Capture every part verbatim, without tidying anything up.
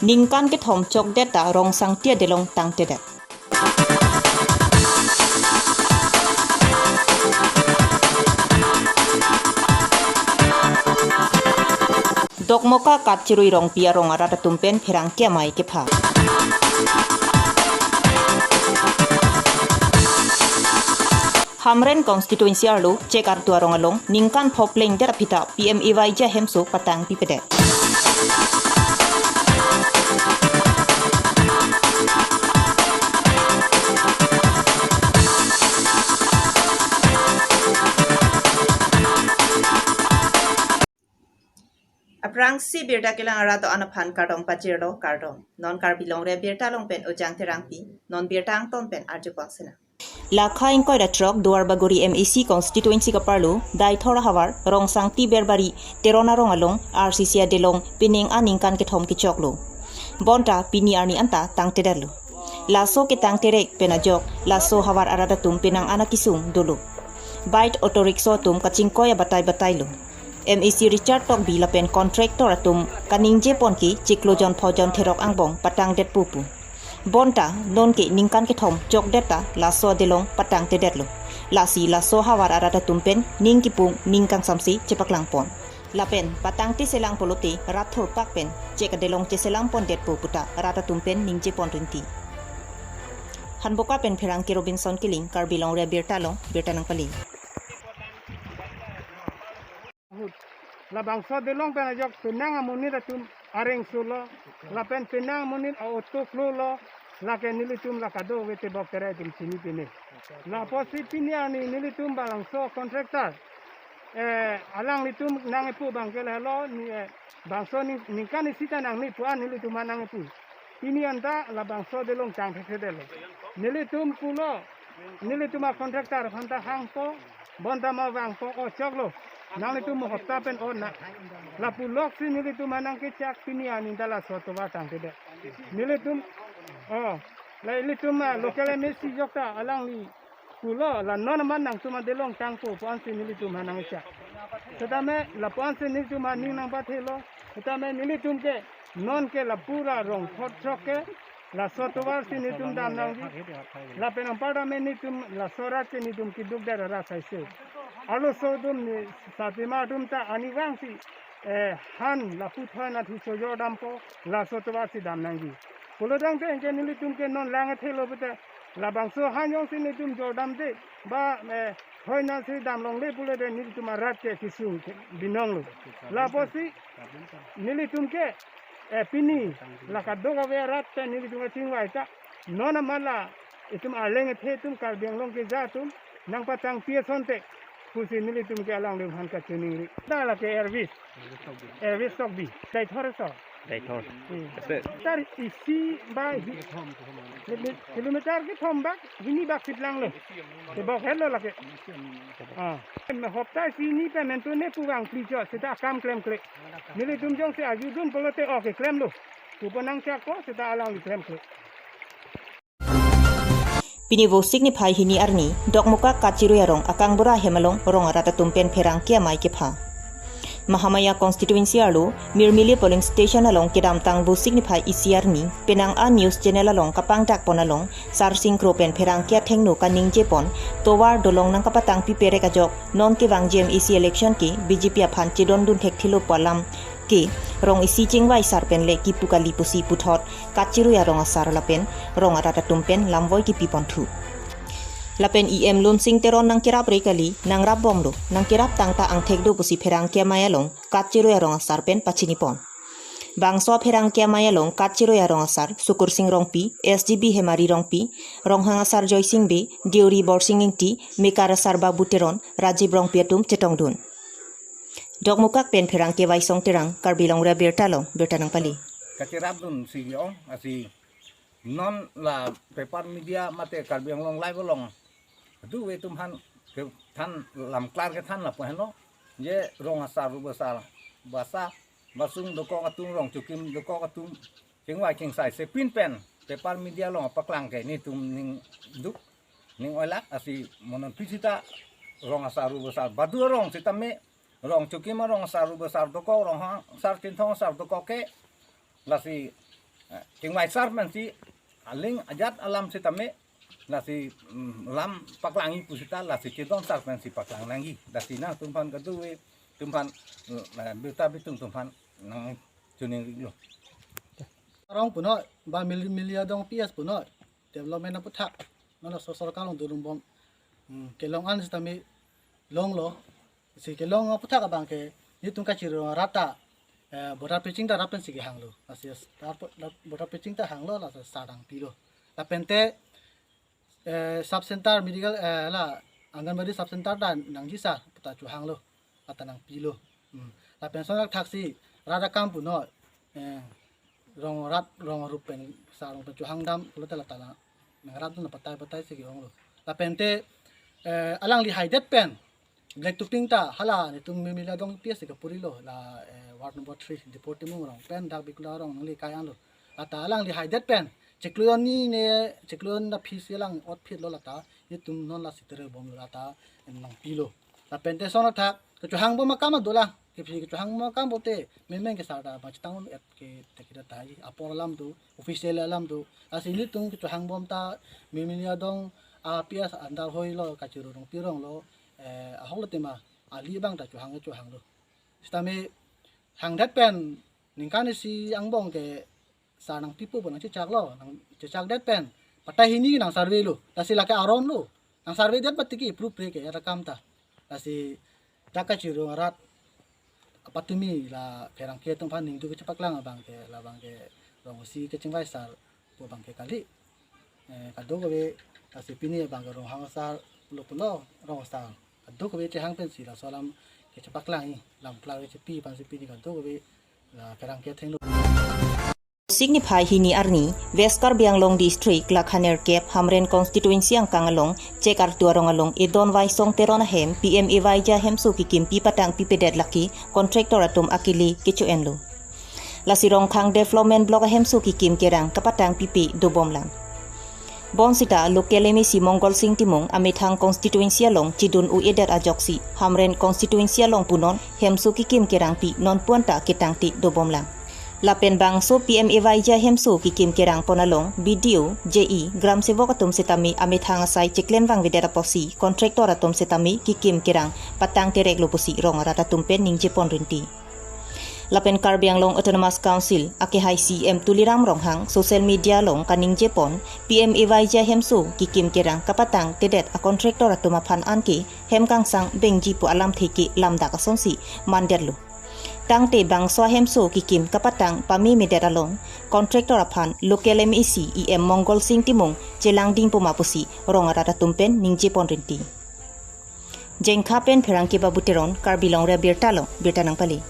ningkan kethom chokdet ta Rongsangti adelong tangtedet. Dokmoka Katcherui Rongpi arong arat atum pen pherangke amei kepha. Hamren constituency arlo Chekartu arong along ningkan pho plengdet aphi ta P M A Y G ahemso patang pipedet. Aphrangsi birta kelang arat do-an aphan kardom pajirlo, kardom. Non Karbi Longri Abirta along pen Ojang Terangpi, non birta angton pen arjupon sena. Lakha ingkoi ra throk Duarbagori M A C constituency kaparlo, Deithor ahavar, Rongsangti Berbari, Teron arong along, R C C adelong, pining aningkan kethom kechoklo. Bonta pini arni anta tangtedetlo. Laso ketangterek pen ajok, laso havar arat atum penang an akesung dolo. Bike auto rickshaw atum kachingkoi abatai batailo. M A C Richard Tokbi lapen contractor atum kaningje pon ke chiklo jon pho jon therok angbong patangdetpo pu. Bonta nonke ningkan kethom chokdet ta laso adelong patangtedetlo. Lasi laso havar arat atum pen ning kipung ning kangsamse chepaklang pon. Lapen patangte selang pulote rat thurpak pen chek adelong cheselam pondetpo puta rat atum pen ningje pon rinti. Hanboka pen pherangke Robinson Killing, Karbi Longri Abirta along birta nangpali. Ahut. Labangso adelong pen ajok penang amonit atum areng solo, lapen penang amonit a-auto klolo, lake nelitum la kadokave tebok terai atum chini pine. Lapusi pini arni nelitum bangso contractor, eh, alanglitum nang-epo abang ke lahelo, ni, eh, bangso ning, ningkan isi ta nangne pu an nelitum an nang-epo. Pini anta labangso adelong tangthekthedetlo. Nelitum pulo, nelitum a-contractor aphanta hangpo, bonta ma vangpo, o choklo. Nanglitum mo hopta pen o na. Lapuloksi nelitum an nangkechak pini arni ta laso atovar tangtedet. Nelitum, o, la ilitum, ah, local M A C jokta alangli pulo, la non amat nangtum adelong tangpo pu ansi nelitum an nangkechak. Setame lapu ansi nelitum an ning nangpathelo. Setame nelitum ke nonke lapu ra rong thot throk ke laso atovar si nelitum dam nangji. Lapen anparta me nelitum laso arat ke nelitum keduk det arat saise. Arloso atum ni Satima atum ta arnivang si, eh, han lapu thoi na thu chojor dampo, laso atovar si dam nangji. Pulotangte anke nelitum ke non lang-ethelo pute, labangso han jongsi nelitum jordamde, ba, eh, thoi na si dam longle pulote nelitum arat ke kesung binonglo. Lapusi nelitum ke, eh, pini la kadokave arat pen nelitum kachingvai ta, non amat la itum arleng ethe atum Karbi Anglong keja atum nangpatangpi asonte pusi nelitum ke alangliphan kachiningri. Ta lake Ervis. Ervis Tokbi. Deithor aso. Deithor. Hmm. Ase. Tar isi ba hi-, kilometer kethom bak, hini bak sitlang lo. Tebok helo lake. Ah. Em, hopta isi ni pen mentu ne pu vangpli jo, seta akam klemkle. Nelitum jongsi arjudun pulote o keklemlo. Pupo nangchakpo, seta alangli klemkle. Pini Vosik niphai hini arni, Dokmoka Katcherui arong Akangbura ahem along rong arat atum pen pherangke amei kepha. Mahamaya constituency arlo, Mirmili polling station along kedamtang Vosik niphai isi arni, penang a news channel along kapangdak pon along, Sarsing Kro pen pherangke athengno kaningje pon, tovar dolong nangkapatangpi perek ajok, non kevangji M A C election ke B J P aphan chedondun thekthelo pu alam ke, rong isi chingvai sar pen le kipu kali pusi puthot, Katcherui arong asar lapen rong arat atum pen lamvoi kipi ponthu. Lapen E M Lunsing Teron nangkerap re kali, nangrap bomlo, nangkerap tangta angthek do pusi pherangke amei along Katcherui arong asar pen pachini pon. Bangso pherangke amei along Katcherui arong asar Sukursing Rongpi, S G B Hemari Rongpi, Ronghang asar Joysing Bey, Deuri Borsing Ingti, Mekar asar Babu Teron, Rajib Rongpi atum chetongdun. Dokmoka pen pherangke Vaisong Terang, Karbi Longri Abirta along birta nangpali. Kacherapdunsi ong, asi non la paper media mate Karbi Anglong Live along, adu ve atum aphan kethan, lamklar kethan lapu henlo. Je rong asar ru basar, basa, basung dokok atum, rong chukim dokok atum, chingvai chingsai sepin pen paper media along paklang ke nelitum ning duk, ning oilak, asi monon pi sita rong asar ru basar badu arong sitame, rong chukim arong asar ru basar dokok, Ronghang asar Chinthong asar dokok ke, lasi Eh, chingvai sar pensi aling ajat alam sitame, lasi, mm, lam paklangji pusita lasi chedon sar pensi paklang nangji. Lasi nangtumphan kadokave tumphan, mm, eh, birta bitung tumphan nangchiningrilo. Arong punoi, ba Mil-, Milyadong P S punoi, development aputhak, non laso sorkar along durumbom, mm, kelong an sitame longlo, si kelong aputhak abangke, netum kachirung arat ta, eh, border pitching ta rat pensi kehanglo. Lasi rat po-, rat border pitching ta hanglo, lasi sar nangpilo. Lapente, eh, sub center medical, eh, la Anganwadi sub center ta nangji sar, ta chohanglo, ata nangpilo. Hmm. Lapen lason athak si, rat akam punoi, eh, rong rat, rong rup pen, sar rong pen chohangdam, pulote lata la, nang rat na patai patai si ke-onglo. Lapente, eh, alangli haidet pen, black topping ta, hala netum Mil-, Milyadong P S kapurilo, la, eh, ward number three, Diphu Timung arong pen, dak Bikula arong nangli kai-anlo. Lata alangli haidet pen, chiklo hini ne, chiklo hini na phisi lang ot phitlo lata, netum non lasi terel bomlo lata, em, nangpilo. Lapente lason athak, kechohangbom akam adolang, ke phi kechohangbom akam pulote, memeng ke sar ta, ba chetang et ke, te kita tahi, apor alam do, official alam do, lasi netum kechohangbom ta, Mil-, Milyadong, a P S andar hoilo, kachirung pironglo, eh, ahok lo tema, ali abang ta chohang chohanglo. Sitame hangdet pen ningkan isi angbong ke sar nangpipo pu nangchechaklo, nangchechakdet pen patai hini nang survey lo, lasi lake aron lo, nang survey det mati ke approve pre ke rat akam ta. Lasi dak kachirung arat apatumi la pherangke atum aphan ningduk kachepaklang abangke, labangke rong isi kachingvai sar pu abangke kali. Eh, kadokave, lasi pini abangke rong hang sar lo pulo, rong sar. Kadokave chehang pensi laso alam kachepaklang, lam klar kechepi pensi pini kadokave la pherangke athengno. Vosik niphai hini arni, West Karbi Anglong District, lakhaner kep, Hamren Constituency angkang along, Chek Artu arong along, Edon Waisong Teron ahem, P M A Y G hemso kekimpi patang pipedet lake, contractor atum akele kecho-enlo. Lasi Rongkhang Development Block ahemso kekim kerang kapatang pipe dobomlang. Bonsita local M A C Mongol Sing Timung amethang constituency along chedun un-edet ajoksi Hamren constituency along punon hemso kekim kerangpi nonpu anta ketangte dobomlang. Lapen bangso P M A Y G hemso kekim kerang pon along B D O, J E, Gram Sevok atum sitame amethang asai cheklem vangvedet apotsi contractor atum sitame kekim kerang patang tereklo pusi rong arat atum pen ningje pon rinti. Lapen Karbi Anglong Autonomous Council akehai C E M Tuliram Ronghang social media along kaningje pon P M A Y G hemso kekim kerang kapatang tedet a contractor atum aphan anke hem kangsang bengji pu alamthe ke lamdak asonsi mandetlo. Tangte bangso ahemso kekim kapatang pamemedet along contractor aphan local M A C E M Mongol Sing Timung chelangding puma pusi rong arat atum pen ningje pon rinti. Jengkha pen pherangke Babu Teron, Karbi Longri Abirta along birta nangpale.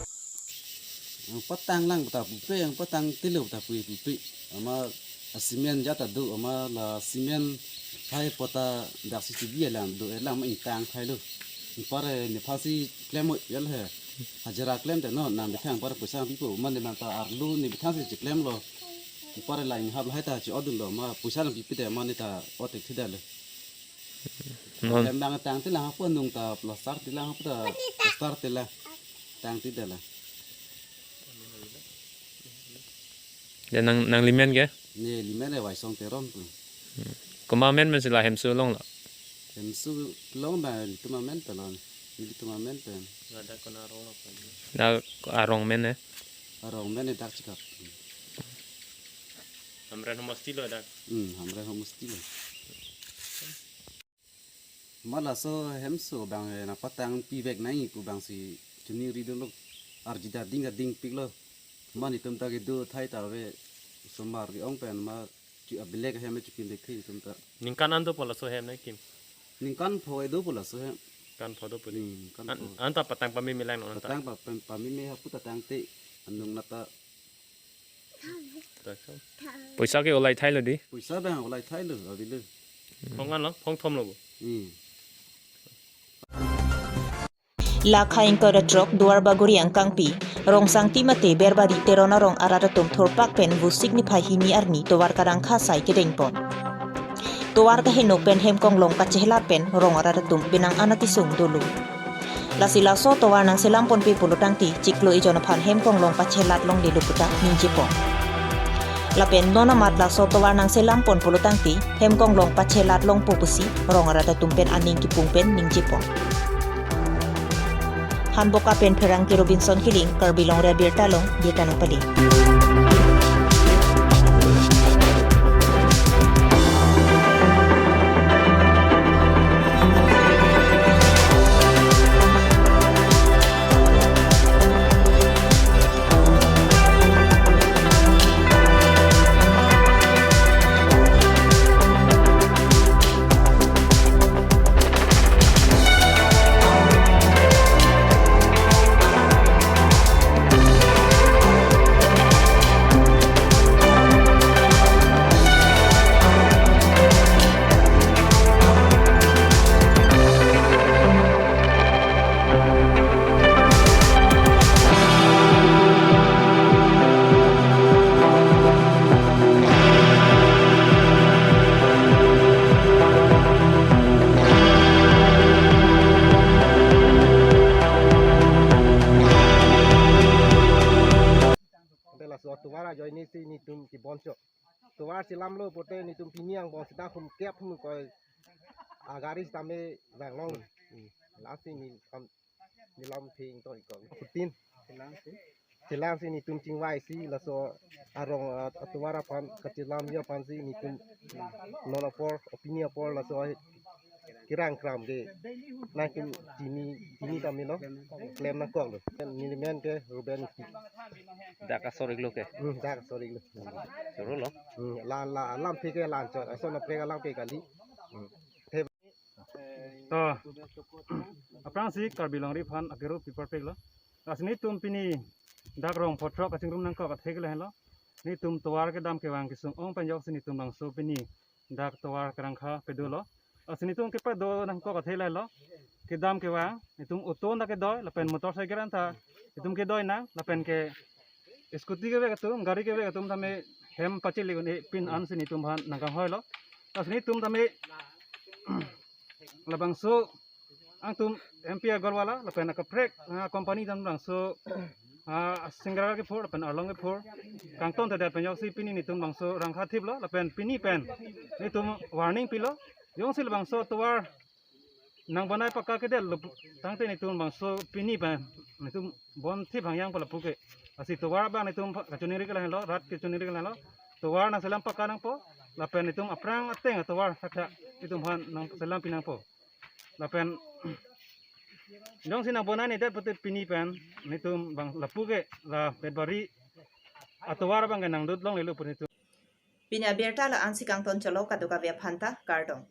Patang lang ta pupe, patang tilo ta pupe pupe. Ama a cement jat ta do, ama la cement hai pota daksi chibi lang do, elang ma ingtang thailo. Pare nephan si klem mo yal he. Hajira klem te non, nang bithang pare poisa pipo, ma ne nang ta arlo ne bithang si cheklemlo. Pare la inghap lahai ta chi-odunlo, ma poisa nang pipe te ma ne ta otek thidale. Non. Hem bang tangte lang hapu nung ta plaster te lang hapu ta plaster te lang. Tangte te lang. Ya nang, nang limen ke? Ne limen e Waisong Teron pu. Hmm. Komat amen pensi la hemso longlo? Hemso long ba ilitum amen ta long. Ilitum amen pen. Ada kona rong apa? Dak arong amen e? Arong amen e dak chikap. Hamren homosti lo dak. Hmm, Hamren homosti lo. Ma laso hemso bang, eh, nangpatang pivek nangji pu bang si chini ridun lo, arjida ding ading pik lo. Ma netum ta kedo thai ta ave, osomar ke-ong pen ma chu abelek hem chupin dek thai netum ta. Ningkan an do po laso hem nangkim? Ningkan pho do po laso hem. Kan pho do po ni. Hmm, kan an, pho. Anta patang pameme lang non anta. Patang pa, pam, pameme hapu ta tangte anung nata. Poisa ke olai thailo di? Poisa bang olai thailo, avelo. Phong an lo, phong thom lo bo. Hmm. Lakha ingkoi ra throk Duar Bagori angkangpi, Rongsangti mate Berbari Teron arong arat atum thurpak pen Vosik niphai hini arni tovar karangkha asai kedengpon. Tovar kaheno pen hem konglong kachehelat pen rong arat atum benang ana kesung dolo. Lasi laso tovar nangselam ponpe pulo tangte chiklo ejon aphan hem konglong pachehelat longlelo puta ningjepon. Lapen non amat laso tovar nangselam pon pulotangte hem konglong pachelat longpo pusi rong arat atum pen aning kipung pen ningjepon. Hanboka pen pherangke Robinson Killing, Karbi Longri Abirta along birta nangpale. Ante laso tovar ajoine si netum kebonchok. Tovar selamlo pote netum pini angbong sita hum kep hum koi agari sitame vanglong. Hmm. Lasi ne kam nelam phing to ikong. Putin. Selamsi netum chingvaisi laso arong, ah, atovar aphan kachelamji aphansi netum non apor, pini apor laso kerang kram ke nangtum chini, chini tame lo, klem nangkoklo. Nelimen ke Ruben Engti. Dak asor iklo ke? Hmm, dak asor iklo. Chorolo? Hmm, la, la, alam phi ke la-anchot, ason aprek alam ke kali. Hmm. To, aphrangsi Karbi Longri aphan akero piparpiklo. Lasi netum pini dak rong pho throk kachingrum nangkok athe ke lahenlo. Netum tovar kedam kevang kesung ong pen ajoksi netum bangso pini dak tovar kerangkha pedolo. Lasi netum kepado nangkok athe lahelo. Kedam kevang, netum auto anta kedoi, lapen motorcycle anta netum kedoi nang, lapen ke scooty kevek atum, gari kevek atum tame hem pachelik un-e pin ansi netum aphan nangkanghoilo. Lasi netum tame labangso angtum M P agarwala lapen akaprek, ah, company atum labangso, ah, Singara kephur lapen arlong kephur kangton tedet pen ajoksi pini netum bangso rangkha thiplo lapen pini pen netum warning pilo. Jongsi labangso tovar nangbonai pakka kedetlo tangte netum bangso pini pen netum bon thip hangyang po lapu ke. Lasi tovar abang netum kachiningri ke lahenlo, rat kachiningri ke lahenlo. Tovar nangselam pakka nangpo, lapen netum aphrang ateng atovar thakthak netum aphan nangselam pi nangpo. Lapen jongsi nangbonai nedet pote pini pen netum bang lapu ke la Betbari atovar abang ke nangdut longlelo pu netum. Pini abirta la-ansi kangton cholo, kadokave aphanta kardom.